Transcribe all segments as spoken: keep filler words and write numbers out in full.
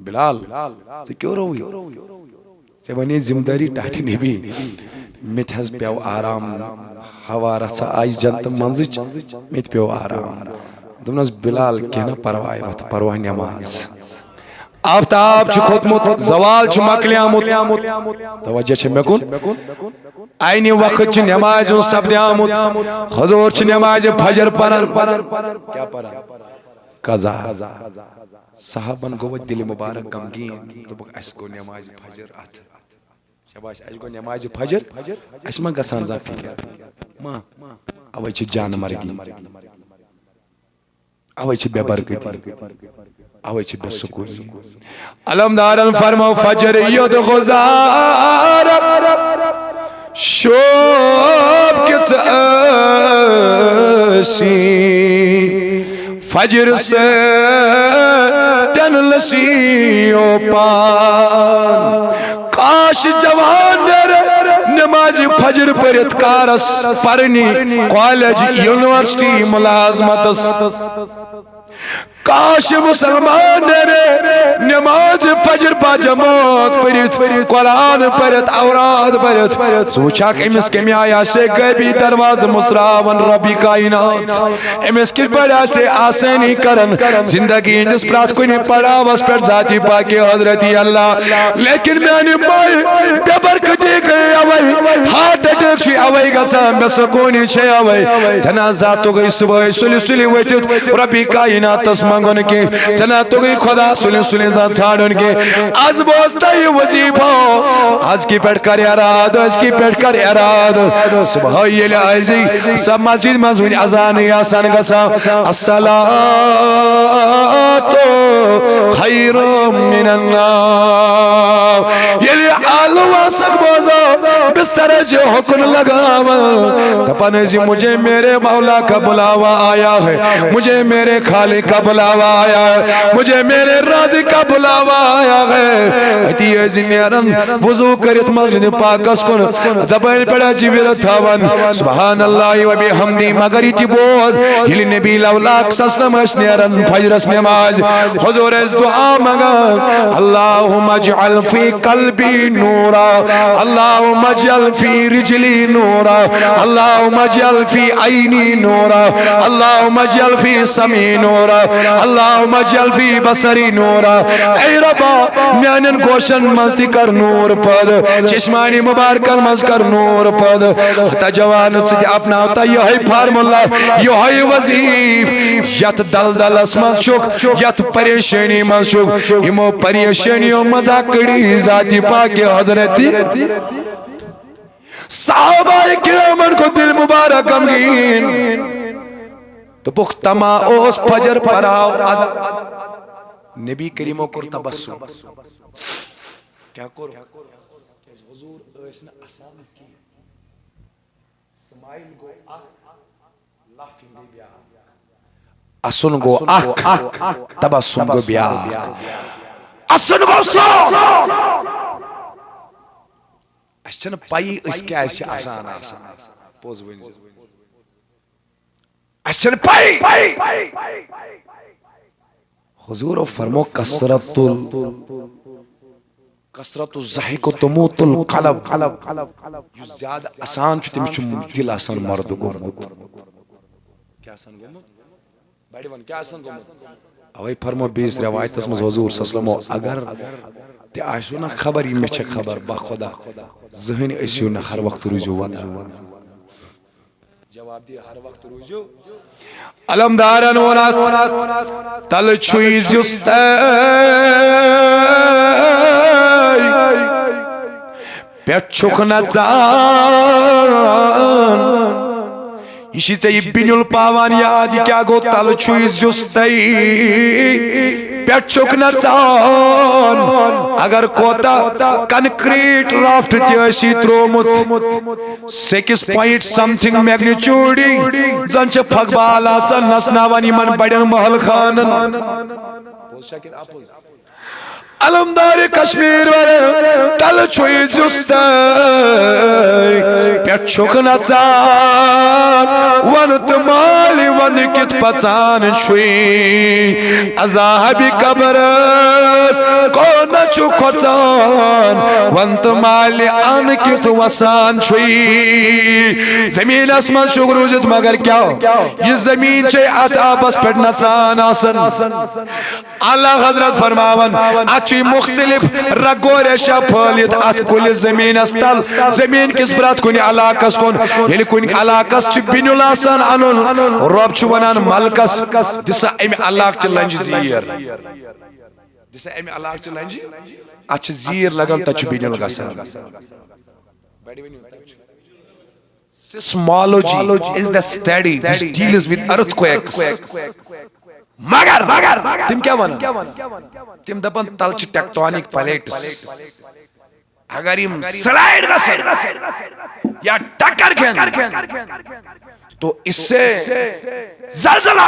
بلال، ژےٚ کیٛاہ رووُے؟ ژےٚ ونے ذمہٕ دٲری ٹاٹھہِ نبی۔ مےٚ تہِ حظ پیوٚو آرام، ہوا رژھا آیہِ جنتہٕ منٛزٕچ، مےٚ تہِ پیوٚو آرام۔ دوٚپنس، بلال، کینٛہہ نہ پرواے، وۄتھ پرواے نٮ۪ماز۔ آفتاب چھُ کھوٚتمُت، زوال چھُ مۄکلیومُت۔ توجہ چھےٚ مےٚ کُن؟ عینہِ وقت چھُ نٮ۪مازِ ہُنٛد سپدیومُت۔ حضور چھُ نٮ۪مازِ فجر پران۔ کیٛاہ پران؟ قضا۔ صحابن گوٚو وۄنۍ دِلہِ مُبارک غمگیٖن، دوٚپُکھ، "اَسہِ گوٚو نٮ۪مازِ فجر اَتھٕ۔" شاباش، اَسہِ گوٚو نٮ۪مازِ فجر، اَسہِ ما گژھان زانٛہہ فِکر؟ ما۔ اَوَے چھِ جانہٕ مرگی۔ اوے چھِ بے برکتی، اوے چھِ بے سکوٗنی۔ علمدارن فرمو، فجر یوٚد گُزارت شوب کِژھ ٲسی، فجر سۭتۍ لٔسی او پان۔ کاش جوان نیرِ نماز فجر پٔرِتھ کارس پرنہِ، کالج، یونیورسٹی، ملازمتس۔ کاش مسلمان نیرِ نماز فجر با جماعت پٔرِتھ، قرآن پٔرِتھ، اوراد پٔرِتھ۔ ژٕ وٕچھکھ أمِس کَمہِ آیہِ آسہِ غٲبی دروازٕ مُژراوان ربِ کائنات۔ أمِس کِتھ پٲٹھۍ آسہِ آسٲنی کران زندگی ہٕنٛدِس پرٛٮ۪تھ کُنہِ پڑاوس پٮ۪ٹھ ذاتِ پاکِ حضرتِ اللہ۔ لیکن میانہِ مایہِ بے برکتی گٔے اوے، ہارٹ اٹیک چھُ اوے گژھان، بے سکوٗنی چھے اوے۔ ژےٚ نہ زانٛہہ توٚگُے صبحٲے سُلہِ سُلہِ ؤتھِتھ ربِ کائناتس منٛگُن کینٛہہ، ژےٚ نہ توٚگُے خدا سُلہِ سُلہِ زانٛہہ ژھانٛڈُن کینٛہہ۔ از بوز تۄہہِ وظیفہ، از کہِ پٮ۪ٹھ کر ارادٕ، از کہِ پٮ۪ٹھ کر ارادٕ۔ صبحٲے ییٚلہِ أزی سۄ مسجد منٛز وٕنہِ اذانٕے آسان گژھان، الصلاۃ خیر من النوم۔ ییٚلہِ آلو آسکھ بوزان، بسترس یہِ حکم لگاوان، دپان ٲسۍ، "مجھے میرے مولا کا بلاوا آیا ہے، مجھے میرے خالق کا بلاوا آیا ہے، مجھے میرے رازق کا بلاوا آیا ہے۔" اتی ٲسۍ نیران وضو کٔرِتھ مسجد پاکس کُن، زبٲنۍ پٮ۪ٹھ ٲسۍ ورد تھاوان، سبحان اللہ و بحمدی۔ مگر یہِ تہِ بوز، ییٚلہِ نبی لولاک صلی اللہ علیہ وسلم ٲسۍ نیران فجرس نماز، حضور ٲسۍ دعا منگان، اللہم اجعل فی قلبی نورا، اللہم اجعل فی رجلی نورا، اللہم اجعل فی عینی نورا، اللہم اجعل فی سمعی نورا، اللہم اجعل فی بصری نورا۔ اے ربا، میانٮ۪ن گوشن منٛز تہِ کر نور پٲدٕ، چشمانِ مبارکن منٛز کر نور پٲدٕ۔ ہتا جوانو، ژٕ تہِ اپناو تا یِہوٚے فارمولا، یِہوٚے وظیف۔ یتھ دلدلس منٛز چھُکھ، یتھ پریشٲنی منٛز چھُکھ، یِمو پریشٲنیو منٛز ہا کٔڑی ذاتِ پاکِ حضرتِ۔ صحابہ کرامن کو دل مبارک غمگین۔ دوٚپُکھ، تما اوس فجر پراو ادٕ۔ نبی کریمو کوٚر تبسم۔ کیٛاہ کوٚر؟ کیٛازِ حضور ٲسۍ نہٕ اسان کینٛہہ۔ سمایل گوٚو اکھ، لافنگ گٔے بیٛاکھ۔ اسُن گوٚو اکھ، تبسم گوٚو بیٛاکھ۔ اسُن گوٚو سُہ۔ اسہِ چھنہٕ پَیی أسۍ کیٛازِ چھِ اسان آسان۔ پوٚز ؤنۍ زِ۔ اسہِ چھنہٕ پَیی۔ حضورو فرمو، کثرت ال-، کثرت الضحک تموت القلب۔ یُس زیادٕ اسان چھُ، تٔمِس چھُ دِل آسان مردٕ گوٚمُت۔ کیٛاہ آسان گوٚمُت؟ بڑِ ون، کیٛاہ آسان گوٚمُت؟ اوے فرمو بیٚیِس روایتس منٛز حضور صلی اللہ علیہ وسلمو، اگر تہِ آسیو نہ خبر، یہِ مےٚ چھےٚ خبر، بخدا، زٕہٕنۍ ٲسِو نہٕ، ہر وقتہٕ روٗزِو ودان۔ جواب دِ، ہر وقت روٗزِو۔ علمدارن ووٚن اتھ، تلہٕ چھُے زیُستَے، پٮ۪ٹھ چھُکھ نژان۔ یہِ چھُے ژےٚ یہِ بِنیُل پاوان یاد، یہِ کیٛاہ گوٚو؟ تلہٕ چھُے زیُستَے، پٮ۪ٹھ چھُکھ نژان۔ اگر کوتاہ کنکریٹ رافٹ تہِ ٲسی تروومُت، سِکِس پوینٹ سم تھنگ میگنیچیوڈی، زن چھِ پھۄکھ بال آسان نژناوان یِمن بڑٮ۪ن محل خانن۔ علمدار کشمیر ور تل چھُے زیُستَے، پٮ۪ٹھ چھُکھ نژان۔ وَن تہٕ مالہِ وَن کِتھ پژان چھُے عذابِ قبرس۔ چھُ کھۄژان، وَن تہٕ مالہِ اَن کیُتھ وَسان چھُے۔ زٔمیٖنَس منٛز چھُکھ روٗزِتھ، مگر کیٛاہ؟ یہِ زٔمیٖن چھے اَتھ آبَس پٮ۪ٹھ نَژان آسان۔ اعلیٰ حضرت فرماوان، اَتھ چھُے مُختٔلِف رگو ریشہ پھٲلِتھ اَتھ کُلِس زٔمیٖنَس تَل۔ زٔمیٖن کِس پرٛٮ۪تھ کُنہِ علاقَس کُن، ییٚلہِ کُنہِ علاقَس چھُ بِنیُل آسان اَنُن، رۄب چھُ وَنان مَلکَس، دِ سا اَمہِ علاقہٕ چہِ لَنجہِ زیٖر۔ دِ سا اَمہِ علاقہٕ چہِ لَنجہِ، اَتھ چھِ زیٖر لَگان، تَتہِ چھُ بِنیُل گژھان۔ Seismology is the study which deals with earthquakes. مگر تِم کیٛاہ وَنان؟ تِم دَپان تَلہٕ چھِ tectonic plates۔ اگر یِم slide گژھن یا ٹکر کھٮ۪ن، تو اس سے زلزلہ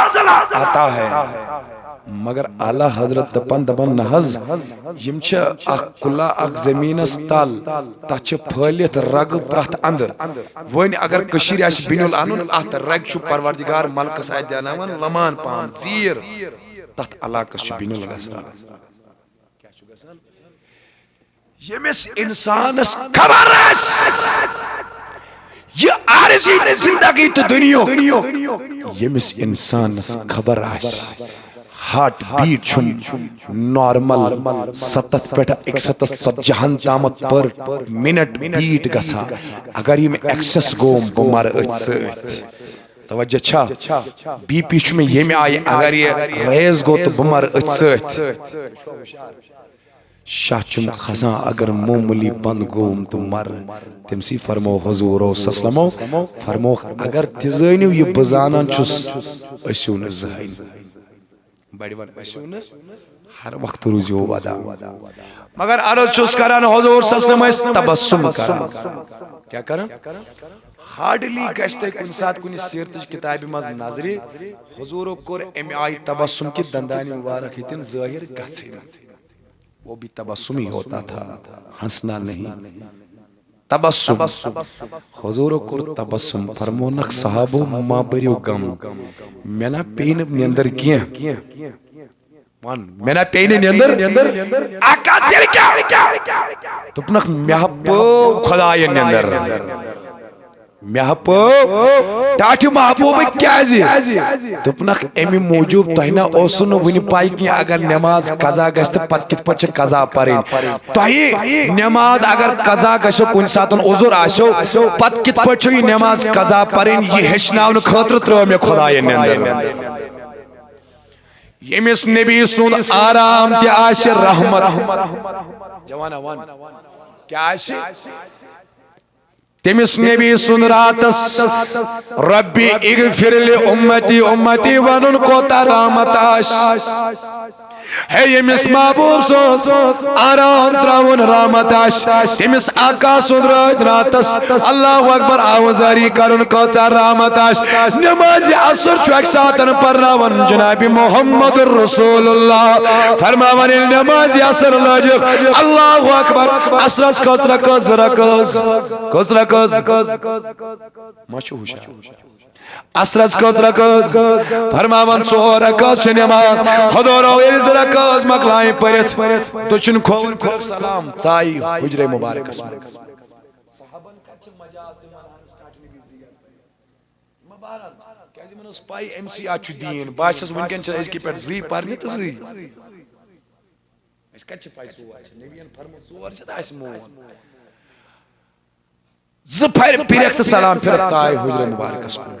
آتا ہے۔ مگر اعلیٰ حضرت دپان، دپان نہ حظ، یِم چھِ اکھ کُلہ اکھ زٔمیٖنس تل، تتھ چھِ پھٲلِتھ رگہٕ پرٛٮ۪تھ اندٕ۔ وۄنۍ اگر کٔشیٖرِ آسہِ بِنیُل انُن، اتھ رگہِ چھُ پروردگار ملکس اتھِ دیاناوان لمان پہم زیٖر، تتھ علاقس چھُ بِنیُل گژھان۔ ییٚمِس اِنسانَس خبر آسہِ، یہِ عارضی زندگی تہٕ دُنیاہُک، ییٚمِس اِنسانَس خبر آسہِ، heart beat چھُم normal ستتھ پٮ۪ٹھ أکِس ہَتَس ژتجی ہَن تامَتھ per minute beat گژھان۔ اگر یہِ مےٚ excess گوٚوم، بہٕ مَرٕ أتھۍ سۭتۍ۔ توجہ چھا؟ بی پی چھُ مےٚ ییٚمہِ آیہِ، اگر یہِ raise گوٚو تہٕ بہٕ مَرٕ أتھۍ سۭتۍ۔ شاہ چھُم کھسان اگر معموٗلی پند گوٚوُم تہٕ مر۔ تٔمۍ سٕے فرموو حضوٗرو صلی اللہ علیہ وسلمو، فرمووُکھ، اگر تہِ زٲنِو یہِ بہٕ زانان چھُس، ٲسِو نہٕ زٕہٕنۍ۔ بڑِ وَن، ٲسِو نہٕ، ہر وقتہٕ روٗزِو ودان۔ مگر عرض چھُس کران، حضوٗر صلی اللہ علیہ وسلم ٲسۍ تبسم کران۔ کیٛاہ کران؟ Hardly گژھِ تۄہہِ کُنہِ ساتہٕ کُنہِ سیٖرتٕچ کِتابہِ منٛز نظرِ، حضوٗرو کوٚر اَمہِ آیہِ تبسم کہِ دندانہِ مُبارک ہیٚتِن ظٲہِر گژھٕنۍ۔ وہ بھی تبسم ہی ہوتا تھا، ہنسنا نہیں۔ تبسم۔ حضوٗرو کوٚر تبسم، فرمونکھ، صحابو، مہ بٔرِو غم، مےٚ نہ پیٚیہِ نہٕ نیندر کینٛہہ۔ وَن، مےٚ نہ پیٚیہِ نہٕ نیندر۔ اکا تیٚلہِ کیٛاہ؟ دوٚپنکھ، مےٚ ہا پٲو خۄدایَن نیندر۔ مےٚ ہا پٲو ٹاٹھہِ محبوٗبٕکۍ کیٛازِ؟ دوٚپنکھ، اَمہِ موٗجوٗب تۄہہِ نہ اوسوٕ نہٕ وُنہِ پَے کینٛہہ، اگر نٮ۪ماز قضا گژھِ تہٕ پَتہٕ کِتھ پٲٹھۍ چھِ قضا پَرٕنۍ۔ تۄہہِ نٮ۪ماز اگر قضا گژھیو، کُنہِ ساتَن عذر آسیو، پَتہٕ کِتھ پٲٹھۍ چھو یہِ نٮ۪ماز قضا پَرٕنۍ، یہِ ہیٚچھناونہٕ خٲطرٕ ترٛٲو مےٚ خۄدایَن نیندر۔ ییٚمِس نبی سُنٛد آرام تہِ آسہِ رحمت۔ جوانا وَن، کیٛاہ آسہِ؟ تٔمِس نبی سُنٛد راتس، ربی اغفر لی امتی، امتی ونُن کوتاہ رحمت آسہِ۔ ہے، ییٚمِس محبوب سُنٛد آرام ترٛاوُن رحمت آسہِ، تٔمِس آقا سُنٛد رٲتۍ راتس، اللہ اکبر، آوازاری کرُن کۭژاہ رحمت آسہِ۔ نماز عصر چھُ اکہِ ساتن پرناوان جناب محمد رسول اللہ۔ فرماوان، ییٚلہِ نماز عصر لٲجِکھ، اللہ اکبر، عصرس کٔژ رکٲژ؟ زٕ رکٲژ۔ کٔژ رکٲژ؟ ما چھُ ہُشار؟ عصرس کٔژ رکٲژ؟ فرماوان، ژور رکٲژ چھِ نماز۔ حضوٗرو ییٚلہِ زٕ رکٲژ مۄکلایہِ پٔرِتھ، دٔچھُن کھووُن، کھووُکھ سلام، ژایہِ حجرے مبارکس منٛز۔ صحابن کتہِ چھِ مجال تِمن ہنس کٹھ نبی زیٖیس پٔرِتھ؟ یہِ ما باران؟ کیازِ یِمن ٲس پَے أمۍ سٕے اَتھ چھُ دیٖن۔ بہٕ آسٮ۪س وٕنکٮ۪ن چھِ أزکہِ پٮ۪ٹھ زٕے پَرنہِ تہٕ زٕے۔ اَسہِ کَتہِ چھِ پَے ژور چھِ؟ نبیَن فرموو ژور چھِ تہٕ اَسہِ مون۔ زٕ پھَرِ پِرٮ۪کھ تہٕ سلام پھِرَکھ ژاے حُجرے مُبارکَس کُن۔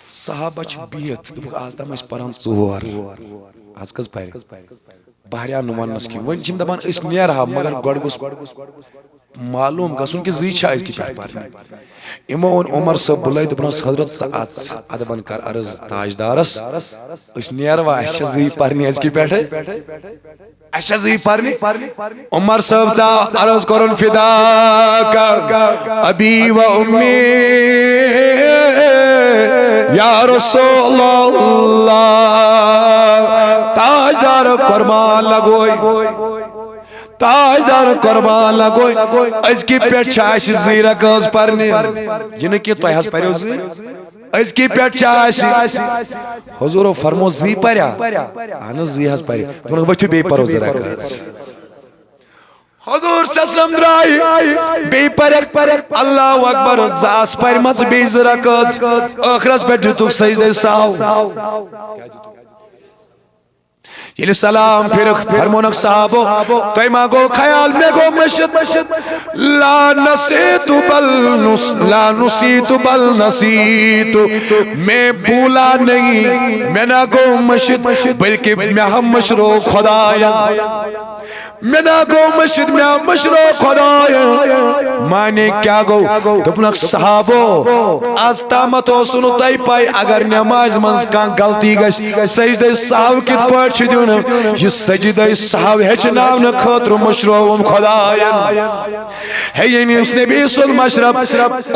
صحابہ چھِ بِہِتھ، دوٚپُکھ، "آز تام ٲسۍ پَران ژور، آز کٔژ پَرِ؟" بہریا نہٕ وَننَس کینٛہہ۔ وۄنۍ چھِ یِم دَپان، "أسۍ نیرہاو، مگر گۄڈٕ گوٚژھ معلوم گژھُن کہِ زٕے چھا أزکہِ پٮ۪ٹھ پَرنہِ۔" یِمو اوٚن عمر صٲب بُلٲوِتھ، دوٚپنَس، "حضرت، ژٕ اَژ، اَدٕ بَن کَر عرض تاجدارَس، أسۍ نیروا، اَسہِ چھےٚ زٕے پَرنہِ أزکہِ پٮ۪ٹھٕ، اَسہِ چھےٚ زٕے پَرنہِ۔" عمر صٲب ژاو عرض کوٚرُن، "فداک ابی و امی یا رسول اللہ۔" تاجدار قربان لگوے۔ تاجدار قربان لگوے۔ أزکہِ پٮ۪ٹھ چھِ اَسہِ زٕے رکٲژ پرنہِ۔ یہِ نہٕ کہِ تۄہہِ حظ پریو زٕے۔ أزکہِ پٮ۪ٹھ چھِ اَسہِ۔ حضورو فرمو زٕے پریا؟ اہن حظ، زٕے حظ پرِ۔ دوٚپُن، ؤتھِو بیٚیہِ پرو زٕ رکٲژ۔ حضور صلی اللہ علیہ وسلم درٛاے، بیٚیہِ پرکھ، اللہ اکبر، زٕ آسہٕ پرِمژٕ، بیٚیہِ زٕ رکٲژ۔ ٲخرس پٮ۪ٹھ دیُتُکھ سجدے سہو۔ ییٚلہِ سلام پھِرکھ، فرمونکھ، صحابو، تۄہہِ ما گوٚو خیال مےٚ گوٚو مٔشِتھ؟ لا نسیت بل نس-، لا نسیت بل نسیت۔ میں بھولا نہیں، مےٚ نہ گوٚو مٔشِتھ، بلکہ مےٚ ہا مٔشرو خدایَن۔ مےٚ نا گوٚو مٔشِتھ، مےٚ مٔشرو خدایہ۔ معنی کیٛاہ گوٚو؟ دوٚپنکھ، صحابو، از تامتھ اوسوٕ نہٕ تۄہہِ پَے، اگر نمازِ منٛز کانٛہہ غلطی گژھِ، سجدے سہو کِتھ پٲٹھۍ چھُ دیُن؟ یہِ سجدے سہو ہیٚچھناونہٕ خٲطرٕ مٔشرووُم خدایَن۔ ہے، ییٚمِس نبی سُنٛد مشرب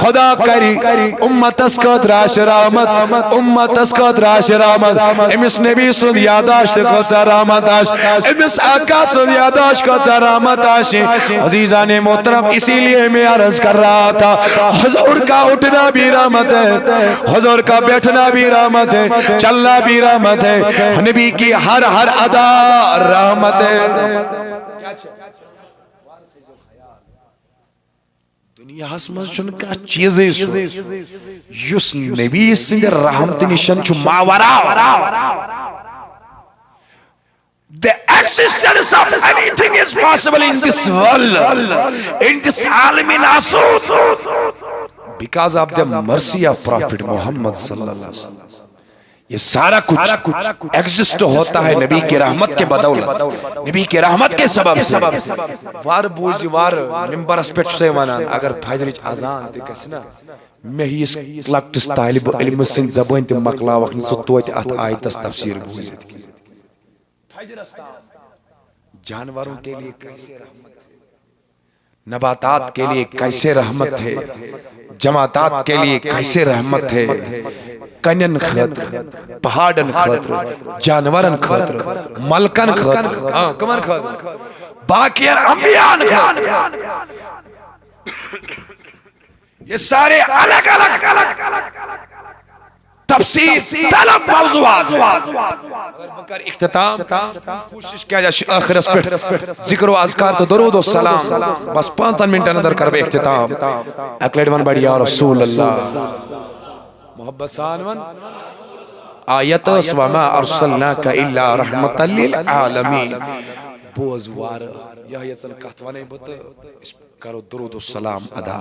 خدا کری امتس خٲطرٕ آسہِ رحمت، امتس خٲطرٕ آسہِ رحمت۔ أمِس نبی سُنٛد یاداشت کۭژاہ رحمت آسہِ، أمِس آقا سُنٛد یاداشت کۭژاہ رحمت آسہِ۔ عزیزان محترم، اسی لیے میں عرض کر رہا تھا، حضور کا اٹھنا بھی رحمت ہے، حضور کا بیٹھنا بھی رحمت ہے، چلنا بھی رحمت ہے، نبی کی ہر ہر ادا رحمت ہے۔ دُنیاہس منٛز چھُنہٕ کانٛہہ چیٖزٕے سُہ، یُس نبی سٕنٛدِ رحمتہٕ نِش چھُ ماورا۔ The existence of anything is possible in this world, in this Alam ناسوت, because of the mercy of Prophet Muhammad صلی اللہ علیہ وسلم۔ یہ سارا کچھ ایگزسٹ ہوتا ہے نبی کی رحمت کے بدولت، نبی کی رحمت کے سبب سے۔ وار بوزِ وار، ممبرس پٮ۪ٹھ چھُسے ونان، اگر فجرٕچ اذان تہِ گژھِ نا، مےٚ ہِوِس لۄکٹِس طالب علمہٕ سٕنٛدِ زبٲنۍ تہِ مۄکلاوکھ نہٕ ژٕ توتہِ اتھ آیتس تفسیر بوٗزِتھ کینٛہہ۔ جانوروں کے لیے کیسے رحمت ہے، نباتات کے لیے کیسے رحمت ہے، جماعتات کے لیے کیسے رحمت ہے، کنن خٲطرٕ، پہاڑن خٲطرٕ، جانورن خٲطرٕ، ملکن خٲطرٕ، ہاں، کمن خٲطرٕ؟ باقین انبیاءن خٲطرٕ۔ یہ سارے الگ الگ تفسیر طلب موضوعات۔ اگر بہٕ کرٕ اختتام، کوٗشِش کیٛازِ اَسہِ چھُ ٲخرس پٮ۪ٹھ ذکر و اذکار تہٕ درود و سلام۔ بس پانٛژن منٹن اندر کرٕ بہٕ اختتام۔ اکہِ لٹہِ ونہٕ بہٕ یا رسول اللہ۔ محبت سان ون۔ آیت ٲس، وما ارسلناک الا رحمتا للعالمین۔ بوز وارٕ، یہِ یژھن کتھ ونَے بہٕ تہٕ أسۍ کرو درود و سلام ادا۔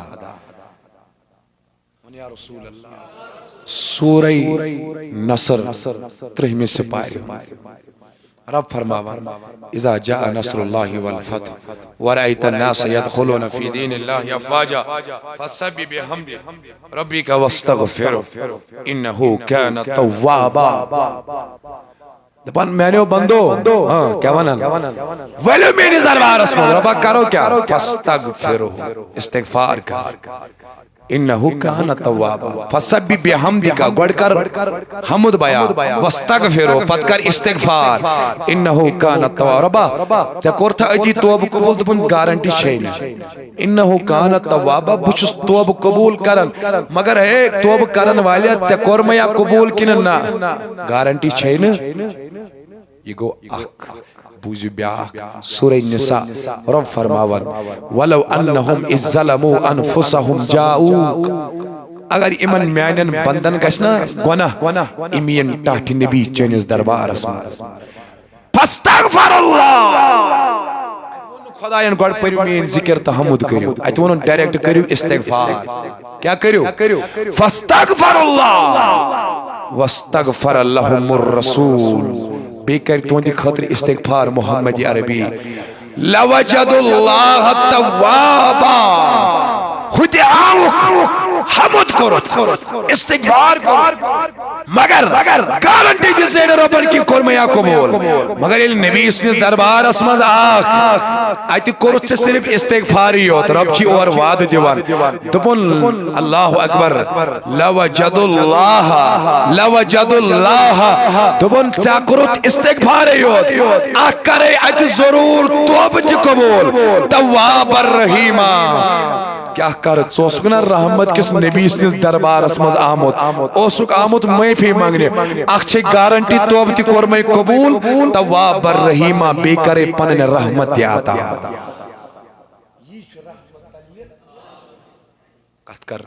وَن یا رسول اللہ۔ سورہ نصر، ترٛہمہِ سپارِ۔ رب فرماوان، اذا جاء نصر اللہ والفتح ورأيت الناس يدخلون في دين الله افواجا فسبح بحمد ربك واستغفره انه كان توابا۔ دپان، میانیو بندو، ہاں، کیا ونان؟ ؤلِو میٲنِس دربارس منٛز، رۄبا کرو کیا؟ فاستغفرہ، استغفار کر۔ انہ کان توابا۔ فسبح بحمدک، گۄڈٕ کر حمد بیان، واستغفرہ، پتہٕ کر استغفار۔ انہ کان توابا۔ رۄبا، ژےٚ کوٚرتھا أتی توبہٕ قبول؟ دوٚپُن، گارنٹی چھے نہٕ۔ انہ کان توابا، بہٕ چھُس توبہٕ قبول کران، مگر ہے، توبہٕ کرن والیا، ژےٚ کوٚر مےٚ یا قبول کِنہٕ نہ؟ گارنٹی چھے نہٕ۔ یہِ گوٚو اکھ۔ بوٗزِو بیٛاکھ، سورہ نساء، رب فرماوان، ولو انہم اذ ظلموا انفسہم جاؤک۔ اگر یِمن میانٮ۪ن بندن گژھِ نا گۄناہ، یِم یِن ٹاٹھہِ نبی چٲنِس دربارس منٛز۔ فاستغفر اللہ۔ خدایَن گۄڈٕ پٔرِو میٲنۍ ذِکِر تہٕ حمد کٔرِو۔ اَتہِ ووٚنُن ڈائریکٹ کٔرِو استغفار۔ کیٛاہ کٔرِو؟ فاستغفر اللہ واستغفر لهم الرسول۔ بیٚیہِ کَرِ تُہنٛدِ خٲطرٕ استغفار محمد عربی۔ لوجد اللہ توابا۔ ہُتہِ آوُکھ۔ حمد کوٚرُتھ، استغفار کوٚرُتھ، مگر گارنٹی دِژ نہٕ رۄبن کہِ کوٚر مےٚ یا قبول۔ مگر ییٚلہِ نبی سٕنٛدِس دربارس منٛز آکھ، اتہِ کوٚرُتھ ژےٚ صرف استغفارٕے یوت، رۄب چھُ اورٕ وعدٕ دِوان، دوٚپُن، اللہ اکبر، لوجد اللہ، لوجد اللہ، دوٚپُن، ژےٚ کوٚرُتھ استغفارٕے یوت، اکھ کرے اتہِ ضروٗر توبہٕ تہِ قبول، تواب الرحیمہ۔ کیٛاہ کر، ژٕ اوسُکھ نا رحمت کِس نبی سٕنٛدِس دربارس منٛز آمُت، اوسُکھ آمُت معٲفی منٛگنہِ۔ اکھ چھے گارنٹی، توبہٕ تہِ کوٚر مےٚ قبول، تواب الرحیمہ، بیٚیہِ کرے پنٕنۍ رحمت تہِ عطا۔ کتھ کر،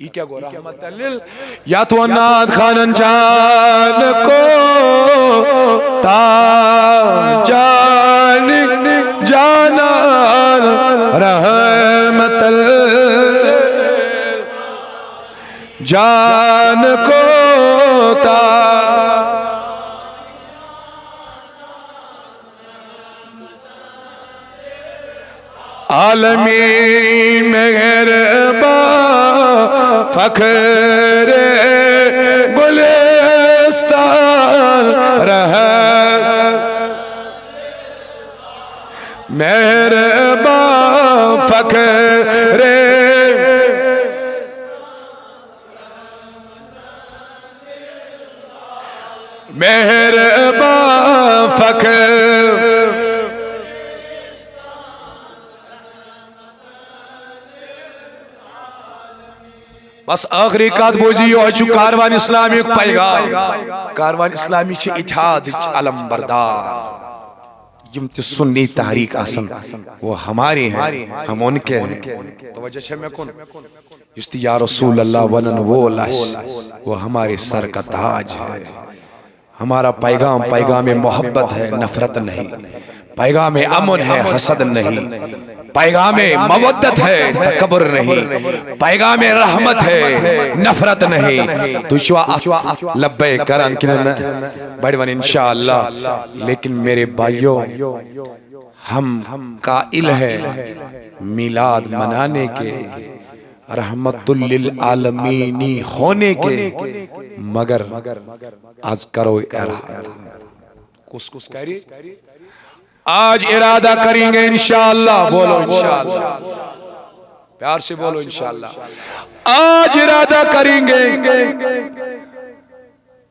یہِ کیٛاہ گوٚو رحمت لِل؟ یتھ وۄنۍ ناد خانن جان کو تا جان جانان رحمت جان کو تا۔ عالمی مہربان فخر گلستان رہ، مہربان فخر مہربان فخر۔ بس ٲخری کتھ بوزی، یہوے چھُ کاروان اسلامیُک پیغام۔ کاروان اسلامی چھِ اتحادٕچ علم بردار۔ یِم تہِ سنی تحریک آسن، وہ ہمارے ہیں، ہم ان کے ہیں۔ توجہ چھے مےٚ کُن؟ یُس تہِ یا رسول اللہ ونن وول آسہِ، وہ ہمارے سر کا تاج ہے۔ ہمارا پیغام پیغام محبت ہے، نفرت نہیں۔ پیغام امن ہے، حسد نہیں۔ پیغام مودت ہے، تکبر نہیں۔ پیغام رحمت ہے، نفرت نہیں۔ تُہۍ چھِوا اتھ لبیک کران کِنہٕ نہ؟ بڑِ ون انشاءاللہ۔ لیکن میرے بھائیو، ہم قائل ہیں میلاد منانے کے، رحمت للعالمینی ہونے کے، مگر آج کرو ارادہ۔ کس کس کرے؟ آج ارادہ کریں گے انشاءاللہ۔ بولو انشاءاللہ۔ پیار سے بولو انشاءاللہ۔ آج ارادہ کریں گے۔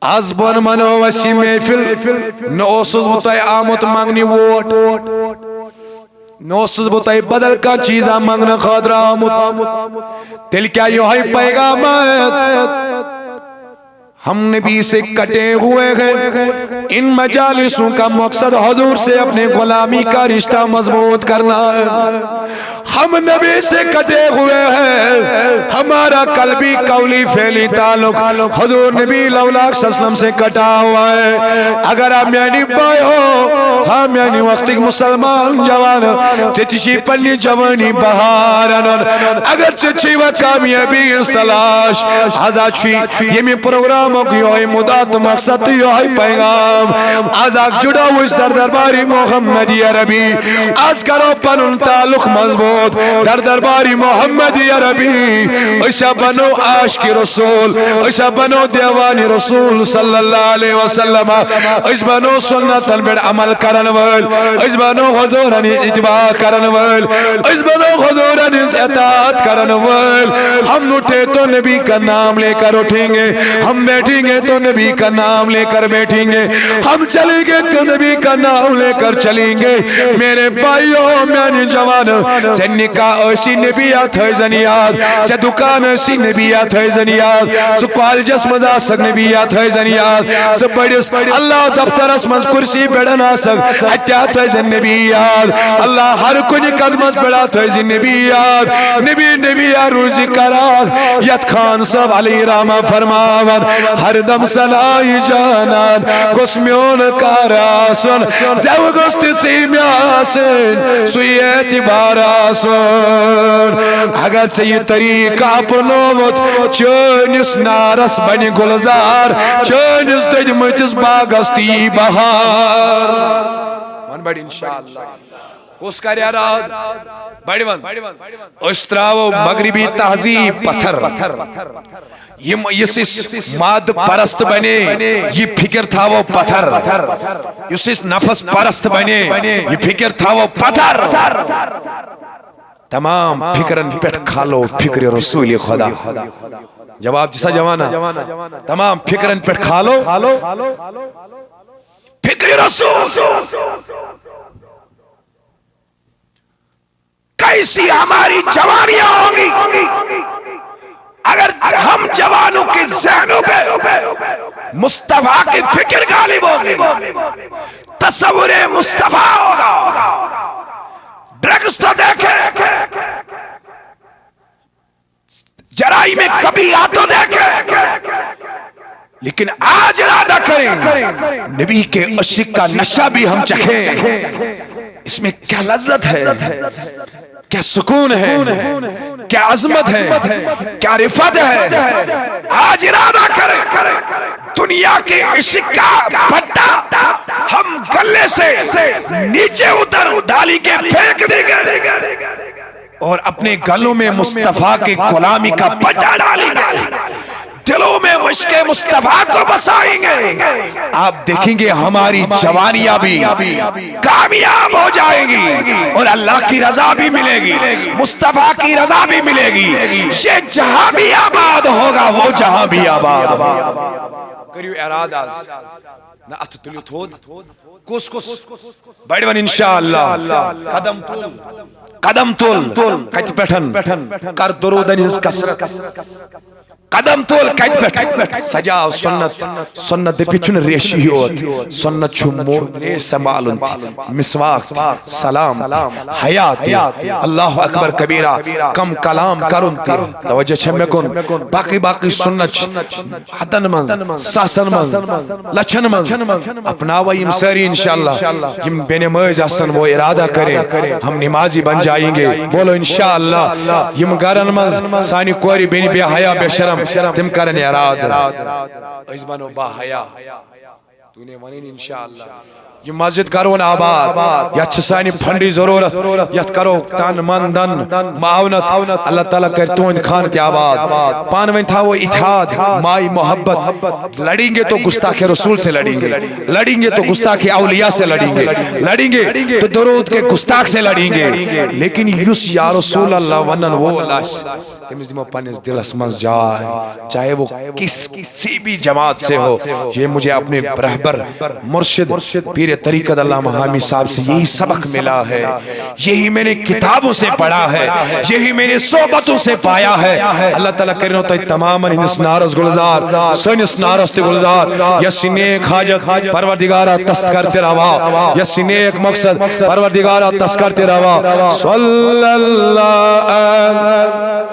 از بۄن منو اَسہِ یہِ محفل، نہ اوسُس بہٕ تۄہہِ آمُت منٛگنہِ ووٹ، نہ اوسُس بہٕ تۄہہِ بدل کانٛہہ چیٖزا منٛگنہٕ خٲطرٕ آمُت۔ تیٚلہِ کیٛاہ یِہوٚے پیغام آیت؟ ہم نبی سے کٹے ہوئے ہیں۔ ان مجالسوں کا مقصد حضور سے اپنے غلامی کا رشتہ مضبوط کرنا ہے۔ ہم نبی سے کٹے ہوئے ہیں، ہمارا قلبی، قولی، فعلی تعلق حضور نبی لولاک صلی اللہ علیہ وسلم سے کٹا ہوا ہے۔ اگر آپ میانی بھائی ہو، ہاں میانی وقت مسلمان جوان، ژےٚ تہِ چھِ پننہِ جوانی بہار انان۔ اگر ژےٚ چھِ وۄنۍ کامیٲبی ہٕنٛز تلاش، از چھُ ییٚمہِ پروگرامُک یِہوٚے مُدعا تہٕ مقصد تہٕ یِہوٚے پیغام۔ از اکھ جُڑو أسۍ در دربارِ محمد عربی۔ از کرو پنُن تعلق مضبوط در دربارِ محمد عربی۔ أسۍ ہا بنو عاشقِ رسول، أسۍ ہا بنو دیوانِ رسول صلی اللہ علیہ وسلم۔ أسۍ بنو سنتن پٮ۪ٹھ عمل کرن وٲلۍ، أسۍ بنو حضورن ہٕنٛز اتباع کرن وٲلۍ، أسۍ بنو حضورن ہٕنٛز اطاعت کرن وٲلۍ۔ ہم اٹھے تو نبی کا نام لے کر اٹھیں گے، ہم بیٹھیں گے تو نبی کا نام لے کر بیٹھیں گے، ہم چلیں گے تو نبی کا نام لے کر چلیں گے۔ میرے بھائیو، میانہِ جوانو، ژےٚ نکاح ٲسی نبی یا تھٲیزن یاد، ژےٚ دُکان ٲسی نبی یا تھٲیزن یاد، ژٕ کالجس منٛز آسکھ نبی یا تھٲیزن یاد، ژٕ بٔڑِس اللہ دفترس منٛز کرسی پٮ۪ٹھ آسکھ، اتہِ تہِ تھٲیزِ نبی یاد۔ اللہ ہر کُنہِ قدمس پٮ۪ٹھ تھٲیزِ نبی یاد۔ نبی، نبی یا روزی قرار۔ یتھ خان صٲب علی رحمہ فرماوان، ہر دم ثنائی جانان گوٚژھ میون کار آسُن۔ زٮ۪و گوٚژھ تِژھٕے مےٚ آسٕنۍ، سُے اعتبار آسُن۔ اگر ژےٚ یہِ طریٖقہٕ اپنووُتھ، چٲنِس نارس بنہِ گُلزار، چٲنِس دٔدمٕتِس باغس تہِ یی بہار۔ ون بڑِ انشاءاللہ۔ کُس کرِ اراد؟ بڑِ ون۔ أسۍ تراوو مغربی تہذیب پتھر۔ یِم، یُس أسۍ مادٕ پرست بنے، یہِ فکر تھاوو پتھر۔ یُس أسۍ نفس پرست بنے، یہِ فکر تھاوو پتھر۔ تمام فکرن پٮ۪ٹھ کھالو فکر رسول خدا۔ جواب دِسا جوانا؟ تمام فکرن پٮ۪ٹھ کھالو فکر رسول۔ کیسی ہماری جوانیاں ہوں گی اگر ہم جوانوں کے ذہنوں پہ مصطفیٰ کی فکر غالب ہوگی، تصور مصطفیٰ ہوگا۔ ڈرگز تو دیکھے، جرائم کبیرہ تو دیکھے، لیکن آج ارادہ کریں، نبی کے عشق کا نشہ بھی ہم چکھیں۔ اس میں کیا لذت ہے، کیا سکون ہے، کیا عظمت ہے، کیا رفعت ہے۔ آج ارادہ کریں، دنیا کے عشق کا پٹا ہم گلے سے نیچے اتر ڈالیں گے، پھینک دیں گے۔ اور اپنے گلوں میں مصطفیٰ کے غلامی کا پٹا ڈالیں گے، دلوں میں عشق مصطفیٰ کو بسائیں گے۔ آپ دیکھیں گے ہماری جوانیاں بھی کامیاب ہو جائیں گی اور اللہ کی رضا بھی ملے گی، مصطفیٰ کی رضا بھی ملے گی۔ یہ جہاں بھی آباد ہوگا، وہ جہاں بھی آباد ہوگا۔ کریو ارادہ از۔ نہ اتھ تُلِو تھوٚد۔ کُس کُس؟ بڑِ وَن انشاءاللہ۔ قدم تُل۔ قدم تُل۔ کتہِ پٮ۪ٹھن؟ کر درودن ہٕنٛز کثرت۔ قدم تُل کتہِ پٮ۪ٹھ؟ سجاو سُنت۔ سُنت دٔپِتھ چھُنہٕ ریشی یوت۔ سُنت چھُ مو-، ریش سنبھالُن تہِ۔ مسواک تہِ۔ سلام تہِ۔ حیا تہِ۔ اللہ اکبر کبیرہ۔ کم کلام کرُن تہِ۔ توجہ چھےٚ مےٚ کُن؟ باقٕے باقٕے سُنت چھِ۔ ہتن منٛز، ساسن منٛز، لچھن منٛز اپناوو یِم سٲری انشاءاللہ۔ یِم بے نماز آسن، وہ ارادہ کریں، ہم نمازی بن جائیں گے۔ بولو انشاءاللہ۔ یِم گرن منٛز سانہِ کورِ بیٚنہِ بے حیا بے شرم، تِم کرن ارادٕ۔ أسۍ بنو با حیا۔ تو نے ونین انشاءاللہ۔ یہ مسجد کرون آباد۔ یتھ چھ سانہِ فنڈٕچ ضرورت۔ یتھ کرو تن من دن معاونت۔ اللہ تعالیٰ کرِ تُہنٛد خانہٕ تہِ آباد۔ پانہٕ ؤنۍ تھاوو اتحاد، ماے محبت۔ لڑیں گے تو گستاخ رسول سے لڑیں گے، لڑیں گے تو گستاخ اولیاء سے لڑیں گے، لڑیں گے تو درود کے گستاخ سے لڑیں گے۔ لیکن یُس یا رسول اللہ ونن وول آسہِ، تٔمِس دِمو پننِس دِلس منٛز جاے، چاہے وہ کس، کسی بھی جماعت سے ہو۔ یہ مجھے اپنے رہبر، مرشد، پیر طریقت علامہ حامی صاحب سے یہی سبق ملا ہے، یہی میں نے کتابوں سے پڑھا ہے، یہی میں نے صحبتوں سے پایا ہے۔ اللہ تعالیٰ کرنو تۄہہِ تمامن ہٕنٛدِس نارس گلزار، سٲنِس نارس تہِ گلزار۔ یس یہِ نیک حاجت پروردگارا تس کر تہِ روا، یس یہِ نیک مقصد پروردگارا تس کر تہِ روا۔ صلی اللہ علیہ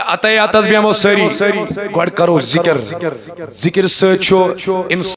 عطیاتس بیمو سٲری۔ گۄڈٕ کرو ذکر۔ ذکر سۭتۍ چھُ انسان